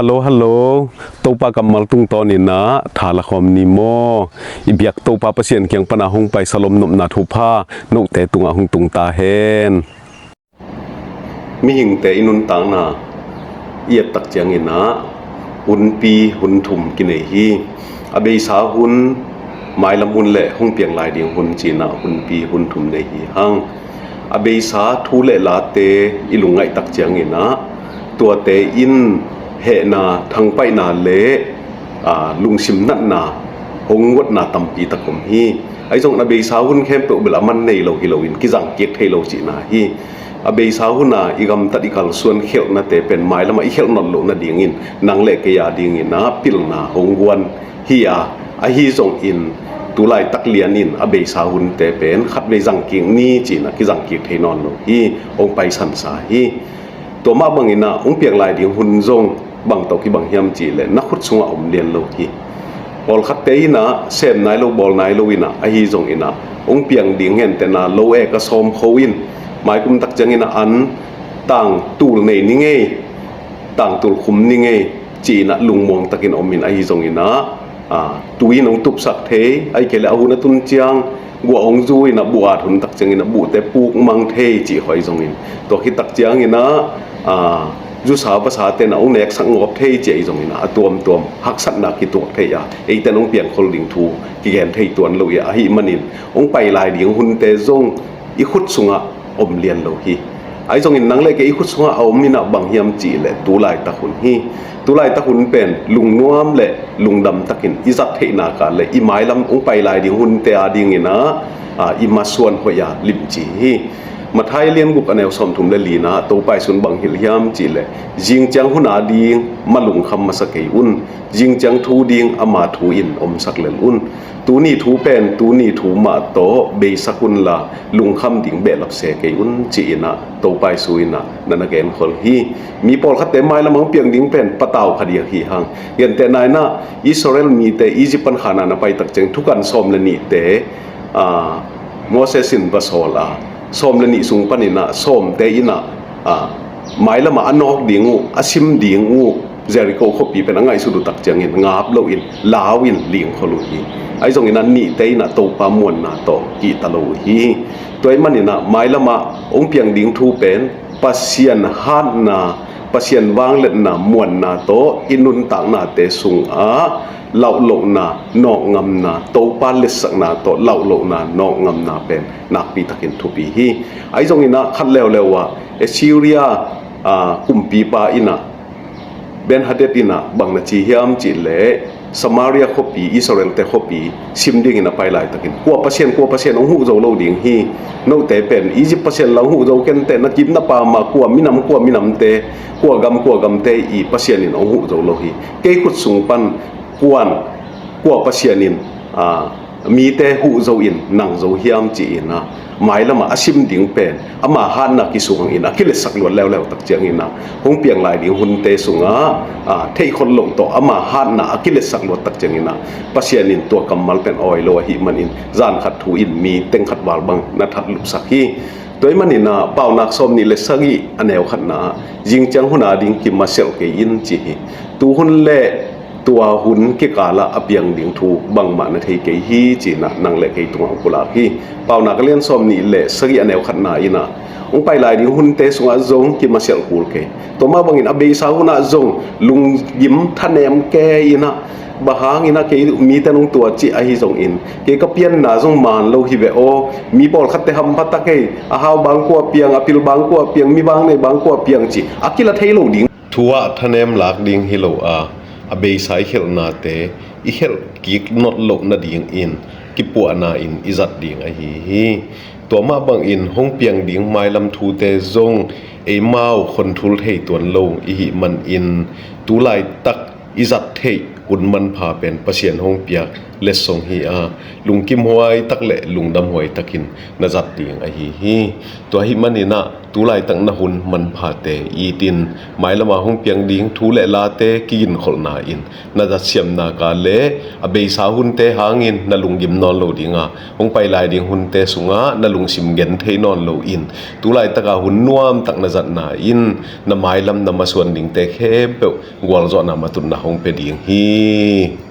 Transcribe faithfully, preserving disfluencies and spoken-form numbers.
Hallo, hallo. Topa kammal tungtawn inah tha lakhawm ni maw? I biak Topa Pasian kiang pana hong paisa lomnopna thupha note tungah hong tung ta hen. Mihingte i nuntakna i ettak cianginah hunpi hun thum kinei hi. A beisa hun, mailam hun le hong piang lai ding hun cinah hunpi hun thum nei hi hang. A beisa thu le late i lungngaihtak cianginah tuate in hehna, thangpaihna le aa, lungsim natna hong guatna tampi tak om hi. Ahi zongin a beisa hun khempeuh bel a man nei lo hi loin kizang kik thei lo cihna hi. A beisa huna i gamtat i kalsuan khelhnate pen mailamah i khelh nawn loh nadingin nang le kei a dinginah pilna hong guan hi a, ahi zongin tulaitak lianin a beisa hunte pen khatvei zang kik ni cinah kizang kik thei nawn lo hi. Hong paisansa hi. Tua mah banginah hong piang lai ding hun zong bang tawh kibang hiam cihleh na khut sungah om lian lo hi. Pawlkhatte inah sem nai lo, bawl nai lo inah ahi zonginah hong piang ding hentehna lo e ka sawm kho in maikum tak cianginah an tangtul nei ni ngei, tangtul khum ni ngei ci-inah lungmuang takin om in ahi zonginah aa, tu in hong tupsak thei, ahih kei leh a hun a tun ciang guah hong zu inah buh at hun tak cianginah buhte puk mang thei cih hoih zongin tua khit tak cianginah aa, zusa vasa tenah hong neksak ngawp thei cih ahi zonginah a tuamtuam haksatna kituak thei a, eiten hong piangkhol ding thu kigen thei tuan lo i a, ahih manin hong pai lai ding hunte zong i khut sungah om lian lo hi. Ahi zongin nang le kei i khut sungah a om inah bang hiam cihleh tulaitak hun hi. Tulaitak hun pen lungnuam le lungdam takin i zat theihna ka le i mailam hong pai lai ding hunte a dinginah aa, i masuan hoih a limci hi. Matthai lian guk a neu sawmthum le lina Topa Jesu'n bang hilh hiam cihleh zingciang hun a ding ma lungkham masa kei un, zingciang thu ding ama thu in omsak lel un. Tuni thu pen tuni thu mah tawh beisak unla lungkham ding behlap se kei un ci-inah Topa Jesu inah na na genkhol hi. Mi pawlkhatte mailam hong piang ding pen patau kha diak hi hang. Gentehna inah Israel mite Egypt pan khana na paitak ciang thukan sawm le nihte aa, Moses in va sawl a, sawm le nih sung paninah sawmte inah aa, mailamah a nawk ding uh, a sim ding uh, Jericho khuapi pen a ngaihsut uh tak ciangin ngap loin lau in lingkhol uh hi. Ahi zonginah nihte inah Topa muanna tawh kihta lo uh hi. Tua ahih maninah mailamah hong piang ding thu pen Pasian hatna, Pasian vangliatna muanna tawh i nuntaknate sungah lauhlohna, nawkngamna, Topa letsakna tawh lauhlohna, nawkngamna pen nakpi takin thupi hi. Ahi zonginah khat leuleu ah Assyria aa, kumpipa inah Ben-Hadad inah bang na ci hiam cihleh Samaria khuapi, Israelte khuapi sim dingin a pai laitakin kua pasian, kua pasian hong huh zo lo ding hi. Note pen Egypt pasian la hong huh zo kenteh, na kip na pam a kua minam, kua minamte, kua gam, kua gamte i pasian in hong huh zo lo hi. Kei khut sung pan kuan, kua pasian in aa, mite huh zo in nang zo hiam ci-inah mailamah a sim ding pen ama hatna kisuangin a kiletsak luat leuleu tak cianginah hong piang lai ding hunte sungah aa, theihkhol loh tawh ama hatna a kiletsak luat tak cianginah Pasian in tua kammal pen awi lo ahih manin zan khat thu in mi teng khat val bang na that lupsak hi. Tua ahih maninah Paunak sawm nih le sagih a neu khatna ah zingciang hun a ding kimasialh kei in ci hi. Tu hun le tua hun kikalah a piang ding thu bangmah na thei kei hi, ci-inah nang le kei tungah hong pulak hi. Paunak a lian sawm nih le sagih a neu khatna inah hong pai lai ding hunte sungah zong kimasialh kul kei. Tua mah bangin a beisa hunah zong lunggim thanem kei inah, bang hanginah kei mite nong tua cih ahi zongin kei ka pianna zong man lo hi ve aw, mi pawlkhatte hampha ta kei, a hau bang kua piang, a pil bang kua piang, mi bang nei bang kua piang cih a kila thei lo ding thu ah thanem lak ding hi lo a, a beisa i khelhnate i khelh kik nolh loh nadingin kipuahna in i zat ding ahi hi. Tua mah bangin hong piang ding mailam thute zong eimau khonthul thei tuan lo i hih manin tu laitak i zat theih hun manpha pen Pasian hong piak letsong hi a, lungkim huai tak le lungdam huai takin na zat ding ahi hi. Tua ahih manin ah tu laitak na hun manphate itin mailam a hong piang ding thu le late kiginkholhna in na zat siamna ka le a beisa hunte hangin na lunggim nawn lo ding a, hong pai lai ding hunte sungah na lungsim gen thei nawn lo in, tu laitak a hun nuamtak na zatna in na mailam na masuan dingte khempeuh gualzawhna matutna hong pia ding hi.